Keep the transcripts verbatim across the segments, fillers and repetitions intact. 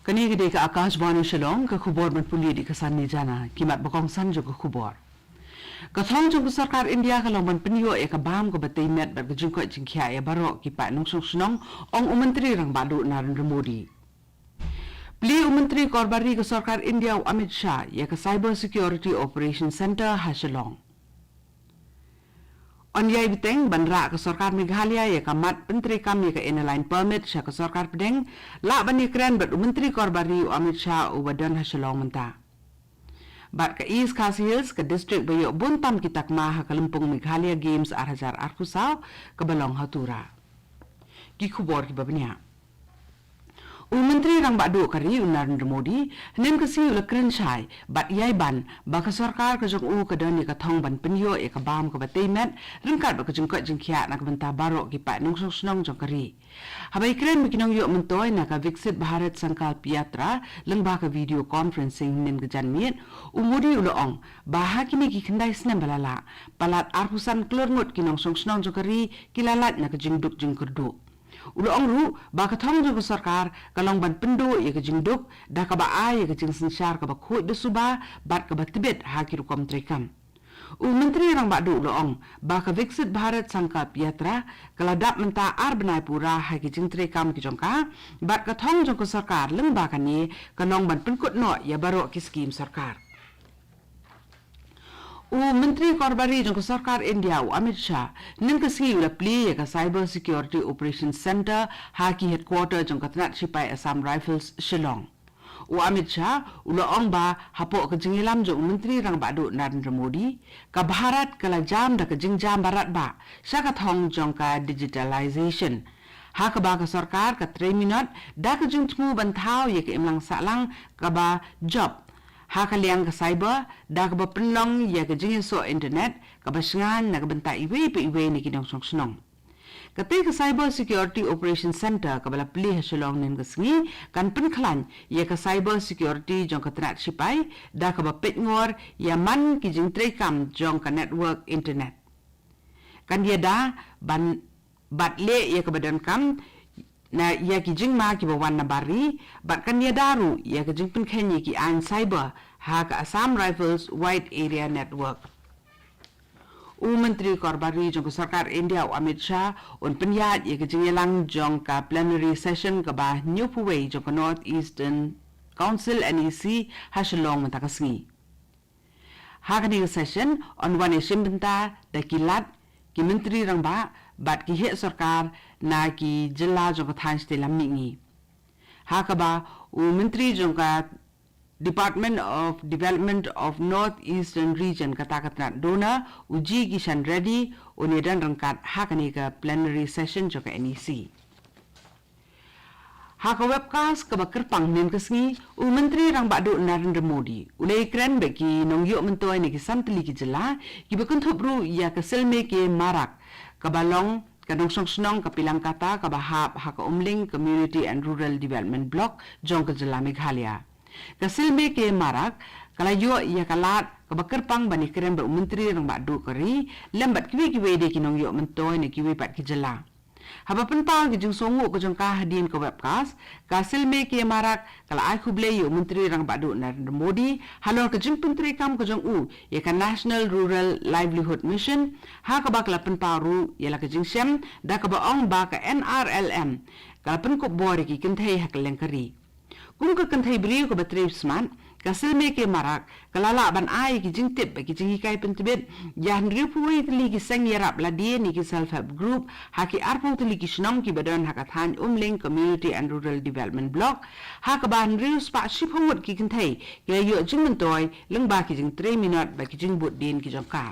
Kane ka dei ka Akashvani Shillong, ka khubor ban pule da ka Sanni Jana, ki mat ba kongsan jong ka khubor. Ka thong jong ka sorkar India ka long ban pynïoh ïa ka bam kaba tei met bad ka jingkoit jingkhiah ïa baroh ki paid nongshong shnong, ong u Myntri Rangbah Duh Narendra Modi. Plie u Myntri Korbari ka sorkar India u Amit Shah ïa ka Cyber Security Operation Center ha Shillong. Yn ïai bteng ban rah ka sorkar Meghalaya ïa ka mat pyntreikam ïa ka Inner Line Permit sha ka sorkar pdeng, lah ban ïakren bad u Myntri Korbari u Amit Shah uba don ha Shillong mynta. Bad ka East Khasi Hills, ka district ba ïoh bun tam ki takma ha ka lympung Meghalaya Games ar hajar arphew saw, kaba long ha Tura. Ki khubor kiba bniah. U Myntri Rangbah Duh ka ri u Narendra Modi, hynnin ka sngi u la kren shai bad ïai ban ba ka sorkar ka jong u ka don ïa ka thong ban pynïoh ïa ka bam kaba tei met, ryngkat bad ka jingkoit jingkhiah na ka bynta baroh ki paid nongshong shnong jong ka ri. Haba ïakren bad ki nongïoh myntoi na ka Viksit Bharat Sankalp Yatra lyngba ka video conferencing hynnin ka janmiet, u Modi u la ong ba ha kine ki khyndai snem ba la lah, palat arphew san klur ngut ki nongshong shnong jong ka ri ki la lait na ka jingduk jingkyrduh. U la ong ruh ba ka thong jong ka sorkar ka long ban pynduh ïa ka jingduk da kaba ai ïa ka jingsynshar kaba khuid da suba bad kaba tbit ha ki rukom treikam. U Myntri Rangbah Duh u la ong ba ka Viksit Bharat Sankalp Yatra ka la dap mynta ar bnai pura ha ki jingtreikam ki jong ka, bad ka thong jong ka sorkar lyngba kane ka long ban pynkut noh ïa baroh ki skim sorkar. U Myntri Korbari jong ka sorkar India u Amit Shah, hynnin ka sngi u la plie ïa ka Cyber Security Operation Center ha ki headquarter jong ka tnat shipai Assam Rifles Shillong. U Amit Shah u la ong ba hapoh ka jingïalam jong u Myntri Rangbah Duh Narendra Modi, ka Bharat ka la jam da ka jingjam ba radbah sha ka thong jong ka digitalization, ha kaba ka sorkar ka trei minot da ka jingthmu ban thaw ïa ka imlang sahlang kaba jop ha ka liang ka cyber, da kaba pynlong ïa ka jingïasoh internet kaba shngaiñ na ka bynta iwei pa iwei na ki nongshong shnong. Katei ka Cyber Security Operation Center kaba la plie ha Shillong hynnin ka sngi kan pynkhlaiñ ïa ka cyber security jong ka tnat shipai, da kaba peit ngor ïa man ki jingtreikam jong ka network internet. Kan ïada ban bad leh ïa kaba donkam na ïa ki jingma kiba wan na bar ri, bad kan ïada ruh ïa ka jingpynkheiñ ïa ki aiñ cyber ha ka Assam Rifles Wide Area Network. U Myntri Korbari jong ka sorkar India u Amit Shah un pynïaid ïa ka jingïalang jong ka plenary session kaba hynñiewphew wei jong ka North Eastern Council, N E C, ha Shillong mynta ka sngi. Ha kane ka session yn wan ïashim bynta da ki lat, ki Myntri Rangbah bad ki heh sorkar na ki jylla jong ka thaiñ shatei lam mihngi, ha kaba u Myntri jong ka Department of Development of North Eastern Region, kata ka tnat DoNER, u G Kishan Reddy, un ïadon ryngkat ha kane ka plenary session jong ka N E C. Ha ka webcast kaba kyrpang hynnin ka sngi, u Myntri Rangbah Duh Narendra Modi u la ïakren bad ki nongïoh myntoi na ki san tylli ki jylla, kiba kynthup ruh ïa ka Silmeke Marak, kaba long ka nongshong shnong ka Pilangkata kaba hap ha ka Umling Community and Rural Development Block jong ka jylla Meghalaya. Ka Silmeke Marak ka la ïoh ïa ka lad kaba kyrpang ban ïakren bad u Myntri Rangbah Duh ka ri lem bad kiwei kiwei de ki nongïoh myntoi na kiwei pat ki jylla. Haba pynpaw ïa ka jingsngewnguh ka jong ka hadien ka webcast, ka Silmeke Marak ka la ai khublei ïa u Myntri Rangbah Duh Narendra Modi halor ka jingpyntreikam ka jong u ïa ka National Rural Livelihood Mission, ha kaba ka la pynpaw ruh ïa la ka jingshem da kaba ong ba ka N R L M ka la pynkup bor ïa ki kynthei ha kylleng ka ri. Kum ka kynthei briew kaba trei smat, ka Silmeke Marak ka la lah ban ai ki jingtip bad ki jinghikai pyntbit ïa hynriewphew wei tylli ki seng ïarap lade ne ki self help group ha ki arphew tylli ki shnong kiba don ha ka thaiñ Umling Community and Rural Development Block, ha kaba hynriew spah shiphew ngut ki kynthei ki la ïoh jingmyntoi lyngba ki jingtrei minot bad ki jingbud dien ki jong ka.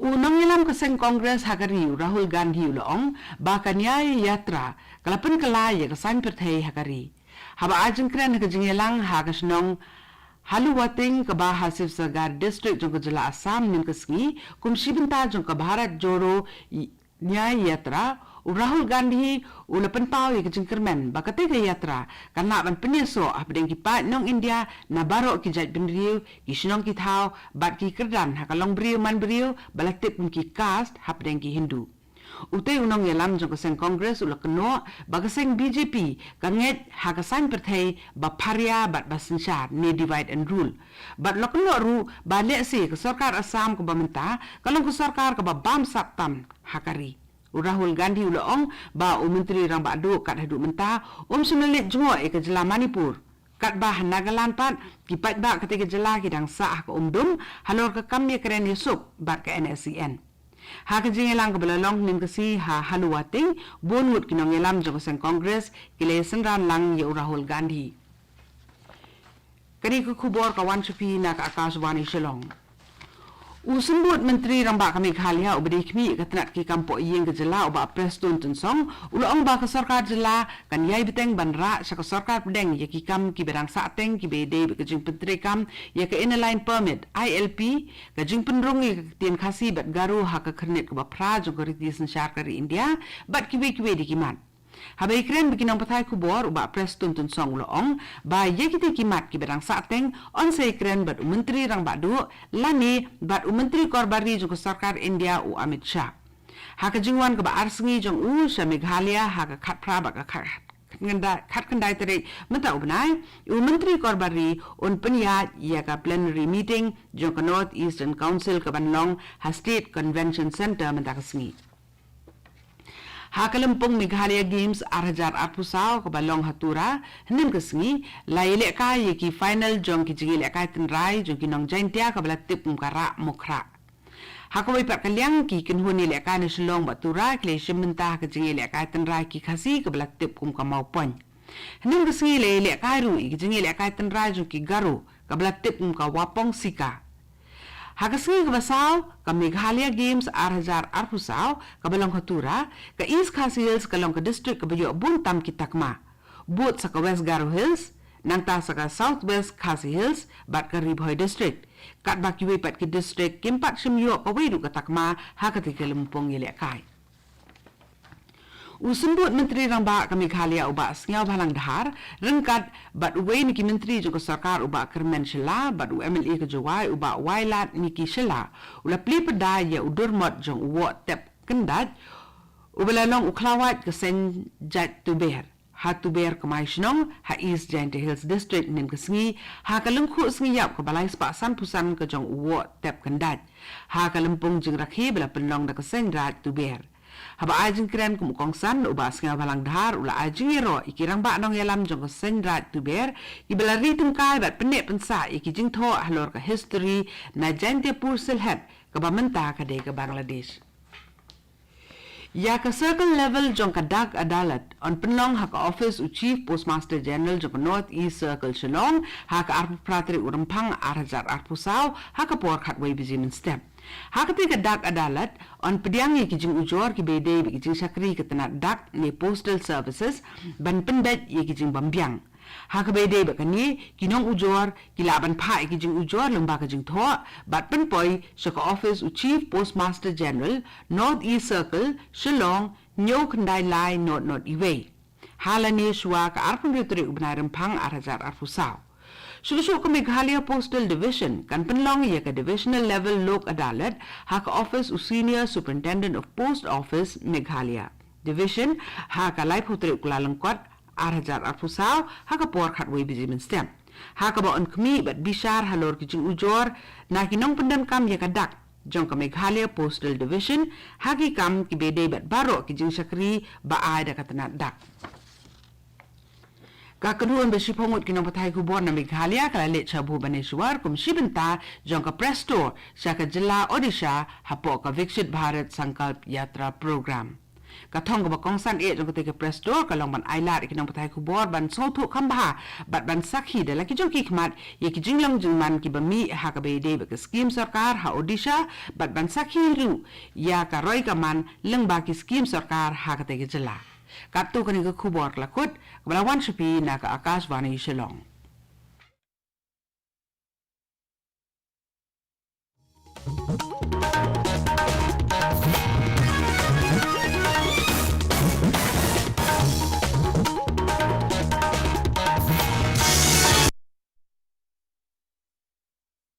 U nongïalam ka seng Congress ha ka ri u Rahul Gandhi u la ong ba ka Nyay Yatra ka la pynkylla ïa ka saiñ pyrthei ha ka ri. Haba ai jingkren ha ka jingïalang ha ka shnong Haluwating kaba ha Sibsagar District jong ka jylla Assam hynnin ka sngi, kum shi bynta jong ka Bharat Jodo Nyay Yatra, u Rahul Gandhi u la pynpaw ïa ka jingkyrmen ba katei ka yatra kan lah ban pynïasoh hapdeng ki paid nong India na baroh ki jaitbynriew, ki shnong ki thaw bad ki kyrdan ha ka longbriew manbriew ba la tip kum ki caste hapdeng ki Hindu. Utei u nongïalam jong ka seng Congress u la kynnoh ba ka seng B J P ka ngeit ha ka saiñ pyrthei ba pharia bad ba synshar ne divide and rule. Bad la kynnoh ruh ba lehse ka sorkar Assam kaba mynta ka long ka sorkar kaba bamsap tam ha ka ri. U Rahul Gandhi u la ong ba u Myntri Rangbah Duh kat haduh mynta um shym la leit jngoh ïa ka jylla Manipur. Katba ha Nagaland pat ki paidbah katei ka jylla ki dang sah ha ka umdum halor ka kam ïakren ïasuk bad ka N S C N. Ha ka jingïalang kaba la long hynnin ka sngi ha Haluwating, bun ngut ki nongïalam jong ka seng Congress ki la synran lang ïa u Rahul Gandhi. Kane ka khubor ka wan sha phi na ka Akashvani Shillong. U Symbud Myntri Rangbah ka Meghalaya uba dei khmih ïa ka tnat ki kam poh ïing ka jylla u Bah Prestone Tynsong u la ong ba ka sorkar jylla kan ïai bteng ban rah sha ka sorkar pdeng ïa ki kam kiba dang sahteng kiba ïadei bad ka jingpyntreikam ïa ka Inner Line Permit, I L P, ka jingpynrung ïa ka ktien Khasi bad Garo ha ka khyrnit kaba phra jong ka riti synshar ka ri India bad kiwei kiwei de ki mat. Haba ïakren bad ki nongpathai khubor u Bah Prestone Tynsong u la ong ba ïa kitei ki mat kiba dang sahteng yn sa ïakren bad u Myntri Rangbah Duh lane bad u Myntri Korbari jong ka sorkar India u Amit Shah. Ha ka jingwan kaba ar sngi jong u sha Meghalaya ha ka khatphra bad ka khat, khatkhyndai, khatkhyndai tarik mynta u bnai, u Myntri Korbari un pynïaid ïa ka plenary meeting jong ka North Eastern Council kaban long ha State Convention Centre mynta ka sngi. Ha ka lympung Meghalaya Games ar hajar arphew saw kaba long ha Tura hynnin ka sngi, la ïalehkai ïa ki final jong ki jingïalehkai tynrai jong ki nong Jaintia kaba la tip kum ka Rah Mukhra. Ha kawei pat ka liang, ki kynhun ïalehkai na Shillong bad Tura ki la shim bynta ha ka jingïalehkai tynrai ki Khasi kaba la tip kum ka Mawpoiñ. Hynnin ka sngi la ïalehkai ruh ïa ka jingïalehkai tynrai jong ki Garo kaba la tip kum ka Wapong Sika. Ha ka sngi kaba saw ka Meghalaya Games ar hajar arphew saw kaba long ha Tura, ka East Khasi Hills ka long ka district kaba ïoh bun tam ki takma. Bud sa ka West Garo Hills, nangta sa ka South West Khasi Hills bad ka Ri Bhoi District. Katba kiwei pat ki district kim pat shym ïoh kawei ruh ka takma ha katei ka lympung ïalehkai. U Symbud Myntri Rangbah ka Meghalaya u Bah Sniawbhalang Dhar ryngkat bad uwei na ki myntri jong ka sorkar u Bah Kyrmen Shylla bad u M L A ka Jowai u Bah Wailadmiki Shylla u la plie pyrda ïa u durmot jong u woh tep kyndait uba la long u khlawait ka seng jait Tuber ha Tuber Kmai Shnong ha East Jaintia Hills District hynnin ka sngi ha ka lyngkhuh sngi ïap kaba lai spah sanphew san ka jong u woh tep kyndait ha ka lympung jingrakhe ba la pynlong da ka seng raid Tuber. Haba ai jingkren kum u kongsan u Bah Sniawbhalang Dhar u la ai jingïaroh ïa ki rangbah nongïalam jong ka seng raid Tuber kiba la ri tyngkai bad pynneh pynsah ïa ki jingthoh halor ka history na Jaintiapur Sylhet kaba mynta ka dei ka Bangladesh. Ïa ka circle level jong ka Dak Adalat yn pynlong ha ka office u Chief Postmaster General jong ka North East Circle Shillong ha ka arphew phra tarik u Rymphang ar hajar arphew saw ha ka por khatwei baje mynstep. Ha katei ka Dak Adalat yn pdiang ïa ki jingujor kiba ïadei bad ki jingshakri ka tnat dak ne postal services ban pyndait ïa ki jingbymbiang. Ha kaba ïadei bad kane, ki nongujor ki lah ban phah ïa ki jingujor lyngba ka jingthoh bad pynpoi sha ka office u Chief Postmaster General, North East Circle, Shillong, hynñiew khyndai lai nod nod iwei. Ha lane shuwa ka arphew hynriew tarik u bnai Rymphang ar hajar arphew saw. Shuh shuh ka Meghalaya Postal Division kan pynlong ïa ka Divisional Level Lok Adalat ha ka office u Senior Superintendent of Post Office Meghalaya Division ha ka laiphew tarik u Kyllalyngkot ar hajar arphew saw ha ka por khatwei baje mynstep. Ha kaba yn khmih bad bishar halor ki jingujor na ki nongpyndonkam ïa ka dak jong ka Meghalaya Postal Division ha ki kam kiba ïadei bad baroh ki jingshakri ba ai da ka tnat dak. Ka kynhun ba shiphew ngut ki nongpathai khubor na Meghalaya ka la leit sha Bhubaneswar kum shi bynta jong ka Press Tour sha ka jylla Odisha hapoh ka Viksit Bharat Sankalp Yatra Program. Ka thong kaba kongsan eh jong katei ka Press Tour ka long ban ailad ïa ki nongpathai khubor ban sngewthuh kham bha bad ban sakhi da la ki jong ki khmat ïa ki jinglong jingman kiba mih ha kaba ïadei bad ka skim sorkar ha Odisha bad ban sakhi ruh ïa ka roi ka man lyngba ki skim sorkar ha katei ka jylla. Katto kane ka khubor ka la kut kaba la wan sha phi na ka Akashvani Shillong.